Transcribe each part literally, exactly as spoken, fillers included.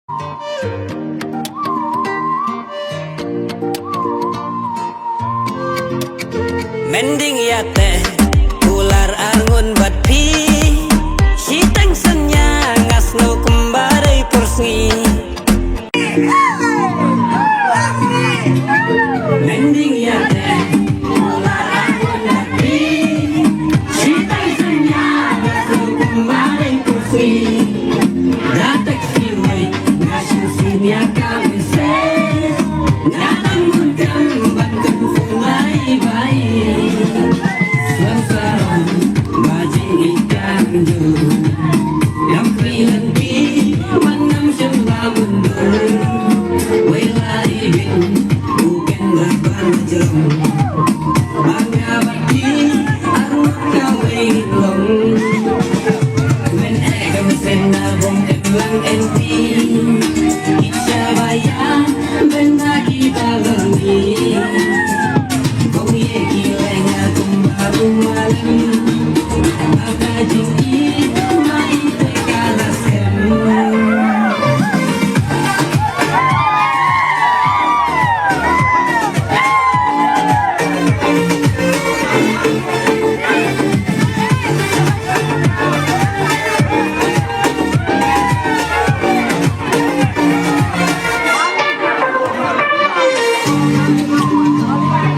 Mending ïa te kular arngun bad phi. Shiteng shen ïa nga sngewbha kumba dei por sngi. Mending ïa te kular arngun bad phi. Shiteng shen ïa nga sngewbha kumba dei por sngi. Da tek Nga shu sien ïa ka message. Nga dang bun kam ban confirm bye bye. Sngewsarong ba jingïeit kan jur. Ngam pyrshang phi ban ngam shem ba mundur. Wei la i bit u ken ra ban jrong. Ba nga bad phi arngut kawei long. Wen eh ka mesen na bong em lang en ti. Ki cha ba ya ben na ki ba long ni. Kong ye ki leng a kum ba ru ma lem. Ba ka jing i ma i te ka la sem.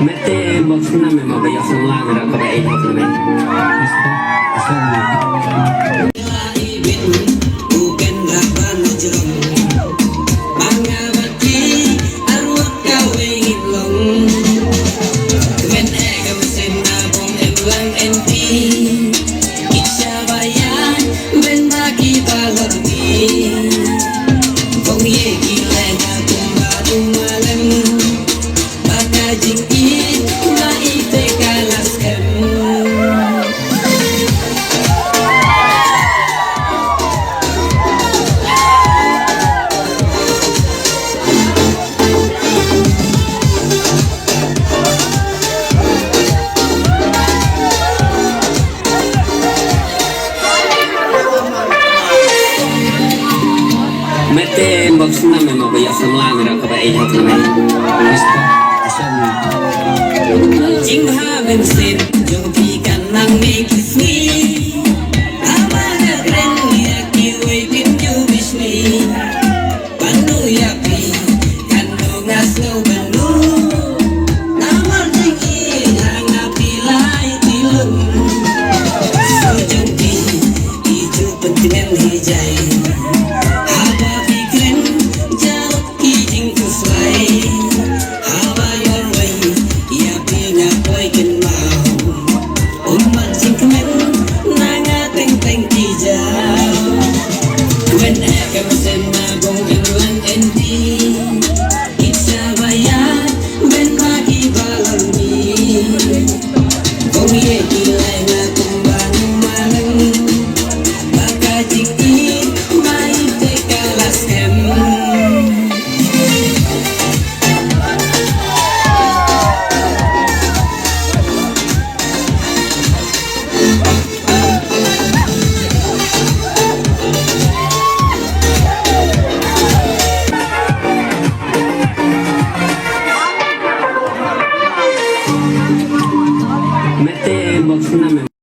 Mete box na me ma ba ïa song lang ra ka ba ei hok na me. Mete box na me ma ba ïa song lang ra ka ba ei hok na me. Jing ha ben sir jong phi kan nang me kiss me.